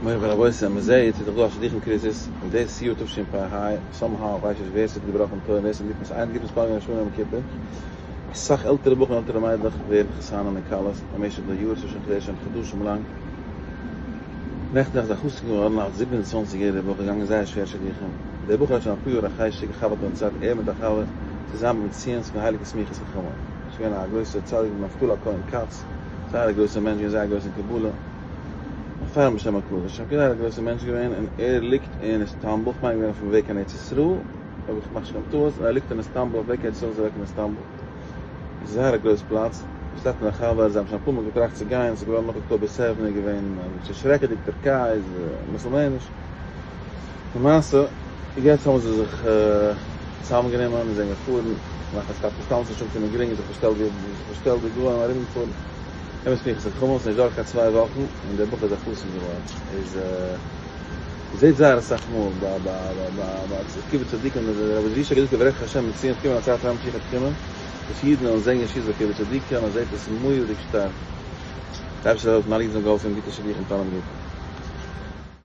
מורי ורבותי, מען זעהט ס'איז דאך דא א שידוכים קריזיס, און דאס יאר תשפ ה, somehow, כ'ווייס נישט ווער ס'האט געבראכן תורה, ווער ס'האט גוט איינער גוט מתפלל געווען ראש השנה יום כיפור, אסאך עלטערע בחורים עלטערע מיידלעך ווערן חתנים און כלות במשך די יאר, ס'איז שוין כ'זעה שוין חדשים לאנג. נעכטן נאכט איז א חתן געווארן א 27 יעריגער בחור געגאנגען זייער שווער שידוכים, דער בחור האט שוין אפאר יאר א חשק געכאפט ביים צייט ער מיט א חבר צו זיין ביים ציון פון די הייליגע סמיכת חכמים, ס'איז געווען א גרויסער צדיק רבי נפתלי הכהן כץ, זייער א גרויסער מענטש געווען זייער גרויס אין קבלה, פאר בשם הקדוש, א זייער א גרויסער מענטש געווען, און ער ליגט אין איסטאנבול, כ'מיין געווען אויפן וועג קיין ארץ ישראל, אויב איך מאך נישט קיין טעות, און ער ליגט אין איסטאנבול אויף וועג קיין ארץ ישראל איז ער אוועק אין איסטאנבול, עס איז זייער א גרויס פלאץ, עס דארף מען א חבר, זיי האבן שוין אפאר מאל געטראכט צו גיין, עס איז געווארן נאך October seven איז געווען ס'איז שרעקעדיג טערקיי איז מוסולמעניש, למעשה יעצט האבן זיי זיך צוזאם גענומען און זענען געפארן מאכן א stop איסטאנבול ס'איז נישט אנגעקומען גרינג זיך פארשטעלט ווי זיך פארשטעלט ווי גוים ארום געפארן. אמת מיך איז געקומען ס'נישט דורך קיין צוויי וואכן און דער בחור איז א חתן געווארן איז מ'זעט זייער אסאך מאל ביי ביי ביי ביי קברי צדיקים דער רבי זושא האט געזאגט יברכך השם מציון עס קומען א צייט פאר משיח וועט קומען וואס אידן וועלן זען ישועות ביי קברי צדיקים מען זעט עס מורא'דיג שטארק די אייבערשטער זאל העלפן אלע אידן זאלן געהאלפן גוטע שידוכים מיט אלעם גוטן.